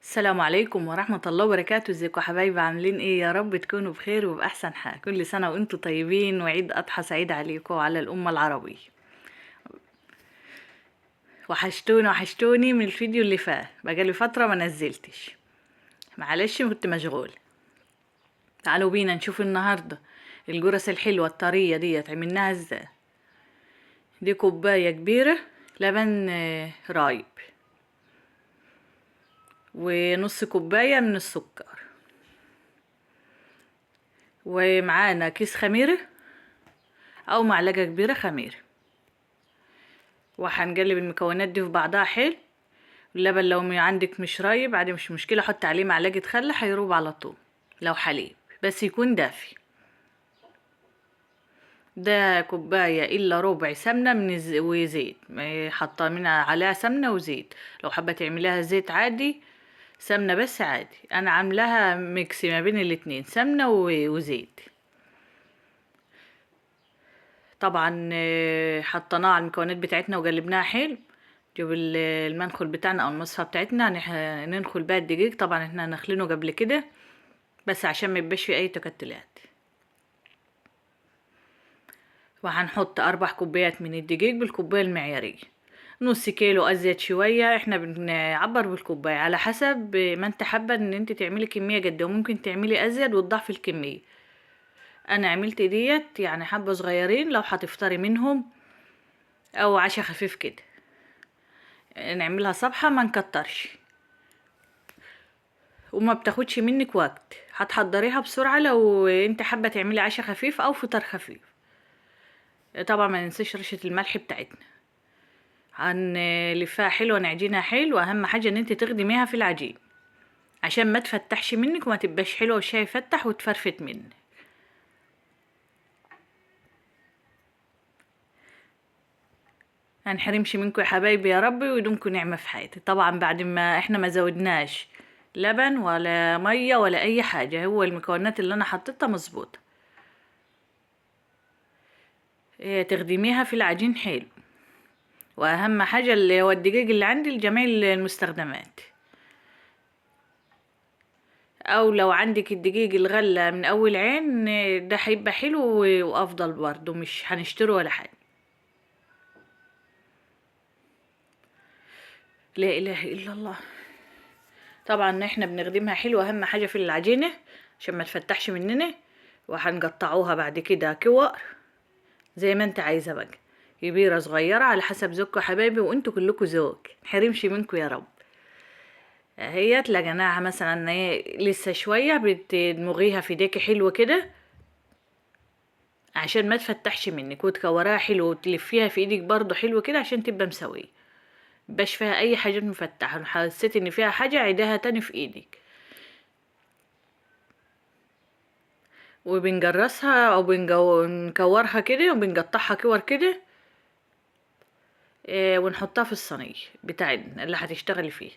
السلام عليكم ورحمة الله وبركاته. ازيكم يا حبايبي؟ عاملين ايه؟ يا رب تكونوا بخير وبأحسن حال. كل سنة وانتم طيبين، وعيد أضحى سعيد عليكم وعلى الأمة العربية. وحشتوني وحشتوني من الفيديو اللي فات، بقالي فترة ما نزلتش، معلش كنت مشغول. تعالوا بينا نشوف النهاردة الجرس الحلوة الطرية ديت عملناها ازاي. دي كوباية كبيرة لبن رايب، ونص كوباية من السكر، ومعانا كيس خميرة او معلقة كبيرة خميرة. وهنقلب المكونات دي في بعضها حلو. اللبن لو عندك مش رايب عادي مش مشكلة، حط عليه معلقة خل هيروب على طول، لو حليب بس يكون دافي. ده كوباية الا ربع سمنة من وزيت، حاطة منها عليها سمنة وزيت. لو حابة تعمليها زيت عادي، سمنة بس عادي. انا عاملاها mix ما بين الاتنين، سمنة وزيت. طبعا حطيناها على المكونات بتاعتنا وقلبناها حلو. نجيب المنخل بتاعنا او المصفى بتاعتنا، ننخل بيها الدقيق. طبعا احنا نخلينه قبل كده بس عشان ما يبقاش فيه اي تكتلات. وهنحط 4 كوبايات من الدقيق بالكوبايه المعياريه، نص كيلو ازيد شوية، احنا بنعبر بالكوبايه على حسب ما انت حابة ان انت تعملي كمية قد ايه، وممكن تعملي ازيد وتضاعفي الكمية. انا عملت ديت حبه صغيرين، لو هتفطري منهم او عشاء خفيف كده نعملها صبحة، ما نكترش وما بتاخدش منك وقت، هتحضريها بسرعة لو انت حابة تعملي عشاء خفيف او فطار خفيف. طبعا ما ننساش رشه الملح بتاعتنا، هنلفها حلو ونعجنها حلو. اهم حاجة ان انت تخدميها في العجين عشان ما تفتحش منك وما تبقاش حلوة وشها يفتح وتفرفت منك. هنحرمش منكم يا حبايبي يا ربي، ويدومكم نعمه في حياتي. طبعا بعد ما احنا ما زودناش لبن ولا مية ولا اي حاجة، هو المكونات اللي انا حطيتها مظبوطة. تخدميها في العجين حلو. واهم حاجة اللي هو الدقيق اللي عندي لجميع المستخدمات، او لو عندك الدقيق الغلة من اول عين ده هيبقى حلو وافضل برضو، مش هنشتره ولا حاجة. لا اله الا الله. طبعا احنا بنخدمها حلو، اهم حاجة في العجينة عشان ما تفتحش مننا. وهنقطعوها بعد كده كور زي ما انت عايزه بقى، كبيرة صغيرة على حسب ذوقكم يا حبايبي، وانتوا كلكم ذوق، متحرمش منكم يا رب. اهي تلاقيناها مثلا ايه لسه شوية، بتدمغيها في ايديكي حلو كده عشان ما تفتحش منك، وتكوريها حلو وتلفيها في ايدك برضو حلو كده عشان تبقى مسويه، مبقاش فيها اي حاجة مفتحة. حسيت ان فيها حاجة عيدها تاني في ايدك. وبنجرسها او بنكورها كده وبنقطعها كور كده، ونحطها في الصينية بتاعتنا اللي هتشتغلي فيها.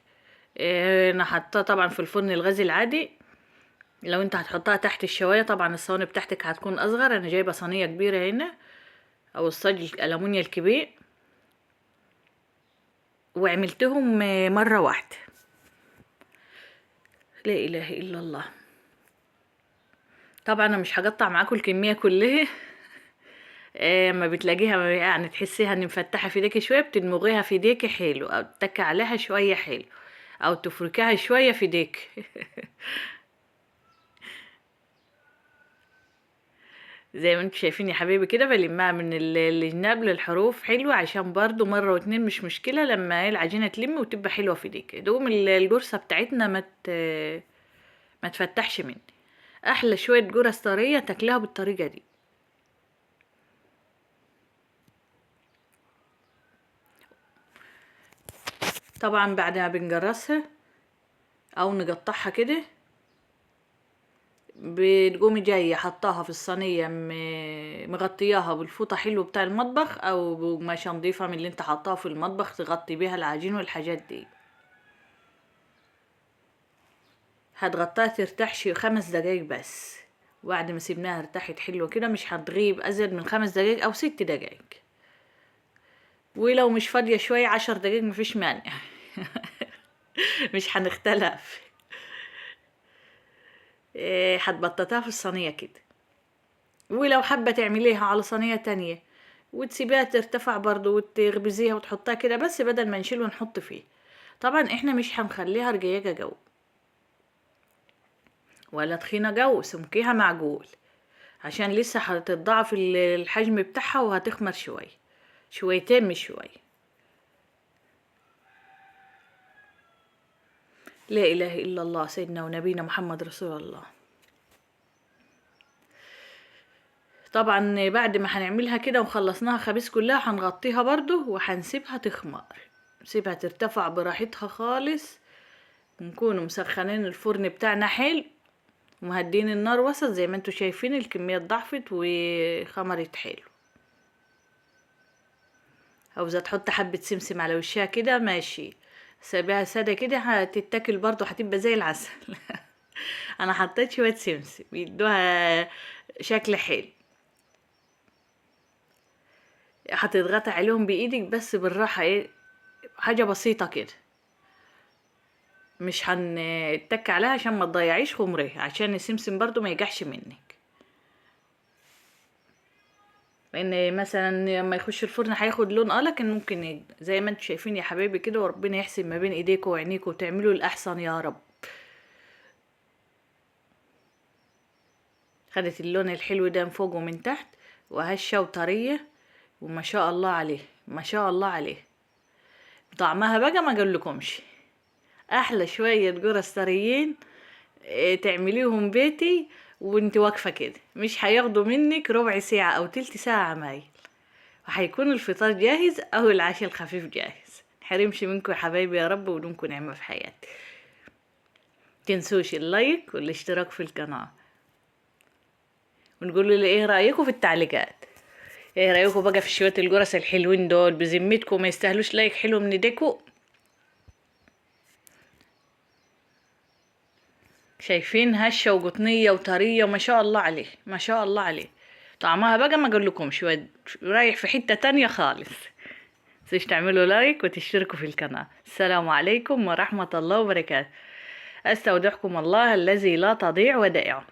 انا حاطاها طبعا في الفرن الغازي العادي. لو انت هتحطها تحت الشوايه طبعا الصواني بتاعتك هتكون اصغر. انا جايبه صينية كبيرة هنا او الصاج الالومنيا الكبير، وعملتهم مرة واحدة. لا اله الا الله. طبعا انا مش هقطع معاكم الكمية كلها، ما بتلاقيها تحسيها ان مفتحة في ايديكي شوية، بتدمغيها في ايديكي حلو، او تتكي عليها شوية حلو، او تفركيها شوية في ايديكي. زي ما انتم شايفين يا حبايبي كده بلمها من الجناب للحروف حلوة، عشان برضو مرة واتنين مش مشكلة لما العجينة تلم وتبقى حلوة في ايديكي. دوم الجرصه بتاعتنا ما تفتحش مني. احلى شوية جرص طرية تاكلها بالطريقة دي. طبعا بعد ما بنجرسها او نقطعها كده، بتقومي جاية حطاها في الصينية مغطياها بالفوطه حلو بتاع المطبخ، او بقماشه نضيفه من اللي انت حطاها في المطبخ تغطي بيها العجين والحاجات دي. هتغطيها ترتاح شي 5 دقايق بس. وبعد ما سيبناها ارتاحت حلوة كده، مش هتغيب ازيد من 5 دقايق او 6 دقايق، ولو مش فاضية شوية 10 دقايق مفيش مانع. مش هنختلف. هتبططها في الصينية كده، ولو حابة تعمليها على صينية تانية وتسيبيها ترتفع برضو وتخبزيها وتحطها كده، بس بدل ما نشيل ونحط فيه. طبعا احنا مش هنخليها رجيجة جو ولا تخينة جو، سمكيها معجول عشان لسه هتتضاعف الحجم بتاعها وهتخمر شوية شويتين مش شوية. لا إله إلا الله سيدنا ونبينا محمد رسول الله. طبعا بعد ما هنعملها كده وخلصناها خبيث كلها هنغطيها برضو وهنسيبها تخمر، نسيبها ترتفع براحتها خالص، ونكون مسخنين الفرن بتاعنا حلو ومهدين النار وسط. زي ما انتوا شايفين الكمية اتضاعفت وخمرت حلو. عاوزة تحط حبة سمسم على وشها كده ماشي، سيبها سادة كده هتتاكل برضو، هتبقى زي العسل. انا حطيت شوية سمسم بيدوها شكل حلو. هتضغطي عليهم بايدك بس بالراحة، ايه حاجة بسيطة كده، مش هنتك عليها عشان ما تضيعيش خمرها، عشان السمسم برضو ما يجحش منك، لان مثلا لما يخش الفرن هياخد لون، لكن ممكن زي ما انتم شايفين يا حبايبي كده. وربنا يحسن ما بين ايديكم وعينيكم وتعملوا الاحسن يا رب. خدت اللون الحلو ده من فوق ومن تحت، وهشه وطريه وما شاء الله عليه، ما شاء الله عليه. طعمها بقى ما اقولكمش، احلى شوية جرس طريين تعمليهم بيتي وانت واقفة كده، مش هياخدوا منك ربع ساعة او تلت ساعة عمايل، وهيكون الفطار جاهز او العشاء الخفيف جاهز. نحرمش منكم يا حبايبي يا رب، ودومكم نعمه في حياتي. تنسوش اللايك والاشتراك في القناة، ونقولوا لي ايه رايكم في التعليقات. ايه رايكم بقى في شوية الجرس الحلوين دول؟ بذمتكم ما يستاهلوش like حلو من ايديكم؟ شايفين هشه وقطنيه وطريه ما شاء الله عليه، ما شاء الله عليه. طعمها بقى ما اقولكمش، رايح في حتة تانية خالص. متنسوش تعملوا like وتشتركوا في القناة. السلام عليكم ورحمة الله وبركاته. استودعكم الله الذي لا تضيع ودائعه.